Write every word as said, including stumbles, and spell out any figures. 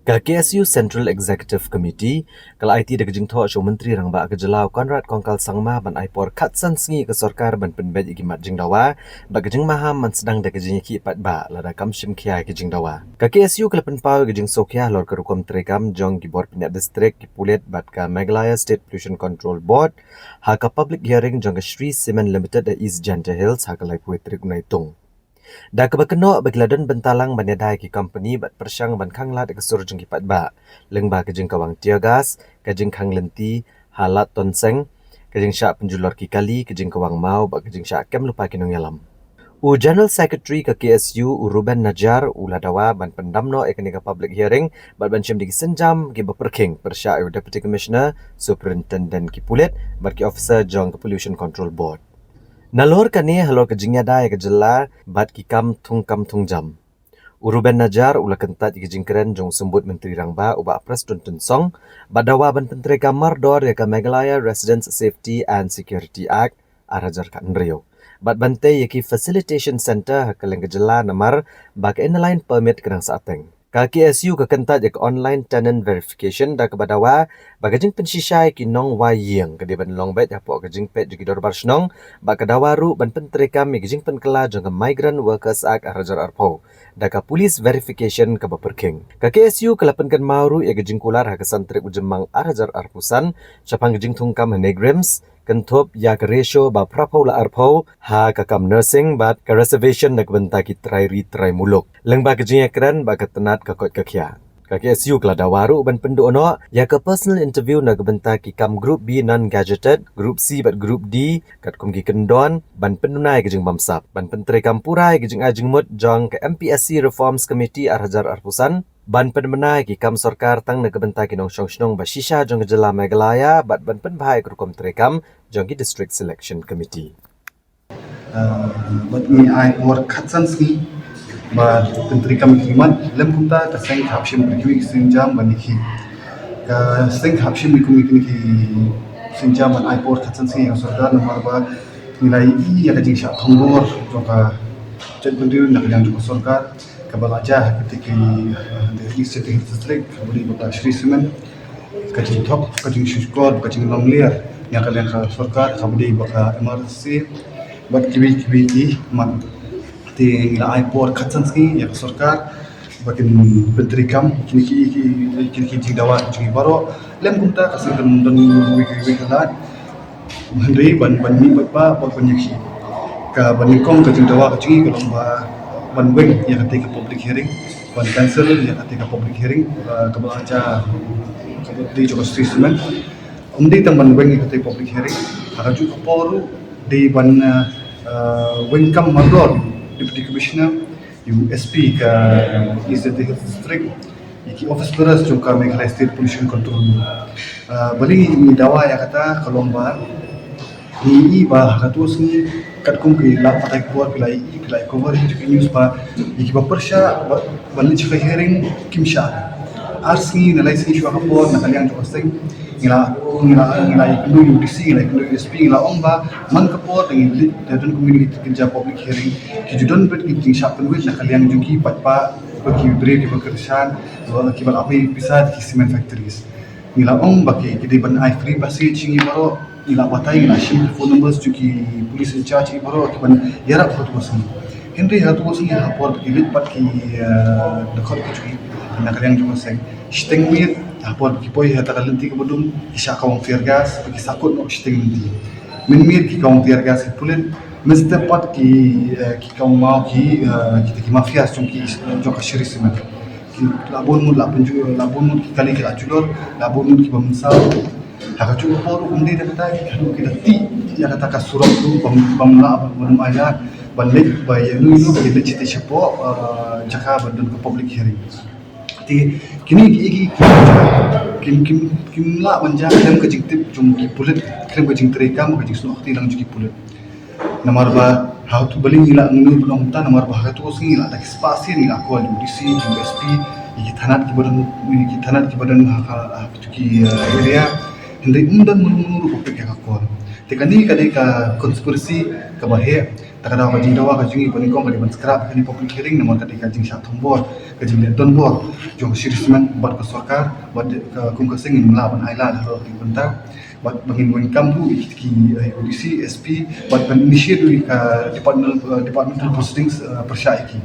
Ka K S U Central Executive Committee ka la aiti da ka jingthoh sha u Myntri Rangbah ka jylla u Conrad Kongkal Sangma ban ai por khatsan sngi ka sorkar ban pynbeit ïa ki mat jingdawa bad ka jingmaham ban sdang da ka jingïakhih paidbah lada kam shim khia ïa ki jingdawa. Ka K S U ka la pynpaw ïa ka jingsngewkhia halor ka rukom treikam jong ki bor pynïaid district, ki pulit bad ka Meghalaya State Pollution Control Board ha ka public hearing jong ka Shree Cement Limited ha East Jaintia Hills ha ka laiphew tarik u Naitung. Da kaba kynnoh ba ki la don bynta lang ban ïada ïa ki kompani bad pyrshang ban khanglad ïa ka sur jong ki paidbah lyngba ka jingkawang tear gas, ka jingkhang lynti ha Lad Tonseng, ka jingshah pynjulor ki kali, ka jingkawang maw bad ka jingshah kem lypa ki nongïalam. U General Secretary ka K S U u Ruben Najar u la dawa ban pyndam noh ïa kane ka public hearing bad ban shim da ki sienjam kiba pyrkhing pyrshah ïa u Deputy Commissioner, Superintendent ki pulit bad ki officer jong ka Pollution Control Board. Nalor kane halor ka jingïada ïa ka jylla bad ki kam thungkam thungjam, u Ruben Najar u la kyntait ïa ka jingkren jong u Symbud Myntri Rangbah u Bah Prestone Tynsong bad dawa ban pyntreikam mardor ïa ka Meghalaya Residents Safety and Security Act ar hajar khathynriew bad ban tei ïa ki facilitation center ha kylleng ka jylla namar ba ka Inner Line Permit ka dang sahteng. Ka K S U ka kyntait ïa ka online tenant verification da kaba dawa ba ka jingpynshisha ïa ki nongwai ïing ka dei ban long beit hapoh ka jingpeit jong ki dorbar shnong bad ka dawa ruh ban pyntreikam ïa ka jingpynkylla jong ka Migrant Workers Act ar hajar arphew da ka police verification kaba pyrkhing. Ka K S U ka la pynkynmaw ruh ïa ka jingkular ha ka san tarik u Jymmang ar hajar arphew san shaphang ka jingthungkam ha NEIGRIHMS, kynthup ïa ka ratio ba phraphew la arphew ha ka kam nursing bad ka reservation na ka bynta ki trai ri trai muluk lyngba ka jingïakren bad ka tnat ka koit ka khiah. Ka K S U ka la dawa ruh ban pynduh noh ïa ka personal interview na ka bynta ki kam Group B non-gazetted, Group C bad Group D katkum ki kyndon ban pynduna ïa ka jingbamsap, ban pyntreikam pura ïa ka jingai jingmut jong ka M P S C Reforms Committee ar hajar arphew san, ban pynbna ïa ki kam sorkar tang na ka bynta ki nongshong shnong ba shisha jong ka jylla Meghalaya bad ban pynbha ïa ka rukom treikam jong ki District Selection Committee. Ah, bad ngi ai por khatsan sngi ba pyntreikam ïa ki mat, lym kumta ka seng ka hap shim ïa ki sienjam ban ïakhih. Ka seng ka hap shim ïa ki sienjam ban ai por khatsan sngi ïa ka sorkar namar ba ngi la ïohi ïa ka jingshah thombor jong ka jaitbynriew na ka liang jong ka sorkar kaba la jia ha katei ka, eh, ha East Jaintia Hills District kaba dei ba ka Shree Cement, ka jingthok, ka jingshukor, ka jinglong ler na ka liang ka sorkar kaba dei ba ka M R C bad kiwei kiwei ki mat. Te ngi la ai por khatsan sngi ïa ka sorkar ba kin pyntreikam kine ki, ki, kine ki jingdawa jong ngi baroh. Lym kumta ka seng kan don wei wei ka lad. Hynrei ban, ban mih pat ba, ban, ban ïakhih. Kaba nyngkong ka jingdawa ka jong ngi ka long ba ban weng ïa katei ka public hearing, ban cancel ïa katei ka public hearing, ah, kaba la jia, kaba dei jong ka Shree Cement. Ym dei tang ban weng ïa katei public hearing, ha kajuh ka por ruh dei ban, ah, ah, weng kam mardor Deputy Commissioner, ïa u S P ka East Jaintia Hills District, ïa ki office bearers jong ka Meghalaya State Pollution Control Board. Ah, balei ngi dawa ïa kata ka long ba ngi ïohi ba ha kato ka sngi katkum ki la batai khubor, ki la ïohi, ki la cover ïa ki news ba ïa kiba pyrshah ba, ban leit sha ka hearing kim shah. Ar sngi ne lai sngi shuwa ka por na ka liang jong ka seng ngi la, ngi la, ngi la ïakynduh ïa u D C, ngi la ïakynduh ïa u S P, ngi la ong ba man ka por da ngin leit, da don kumne ki, ki jia public hearing, ki ju don beit ki jingshah pynwit na ka liang jong ki paidbah, ba ki briew kiba kyrshan, ba kiba la pynpisa ki cement factories. Ngi la ong ba ki, ki dei ban ai free passage ïa ngi baroh. Ngi la batai, ngi la shim phone numbers jong ki police in charge ïa ngi baroh ki ban ïarap ha kato ka sngi. Hynrei ha kato ka sngi ha por ba ki leit pat ki, eh, dkhot ki jong ngi na ka liang jong ka seng, shiteng miet ha por ba ki poi ha kata ka lynti kaba dum, ki shah kawang tear gas, ba ki sahkut noh shiteng lynti. Mynmiet ki kawang tear gas ki pulit, mynstep pat ki, eh, ki kawang maw ki, eh, kita ki mafias jong ki, jong ka Shree Cement. Ki la bun mut la pynju, la bun mut ki kali ki la julor, la bun mut kiba mynsaw. Ha kajuh ka por ruh ym dei tang kata, ki kynduh ki da tih ïa kata ka surok ruh bym, bym lah, bym ai lad ban leit ba ïa uno uno ba ïa leit shatei shapoh, eh, jaka ba don ka public hearing. Te kine ki, ki, kim, kim, kim lah ban jia khlem ka jingtip jong ki pulit, khlem ka jingtreikam, ka jingsnoh kti lang jong ki pulit. Namar ba ha kato, balei ngi la ngno ban ong kumta, namar ba ha kato ka sngi ngi la da ki spah sien, ngi la call ïa u D C, ïa u S P, ïa ki thanat kiba don, ïa ki thanat kiba don ha ka, ha kato ki, eh, area. Hynrei ym don mano mano ruh ba pick ïa ka call. Te kane ka dei ka conspiracy kaba heh. Ka daw ka jingdawa ka jong ngi ba nyngkong ka dei ban scrap kane public hearing namar ka dei ka jingshah thombor, ka jingleh donbor jong ka Sri Cement bad ka sorkar, bad ka kum ka seng ngim lah ban ailad halor kane ka bynta. Bad ba ngin wan kam ruh ïa ki, eh, A O D C, S P, bad ban initiate ruh ïa ka departmental, eh, departmental proceedings, eh, pyrshah ïa ki.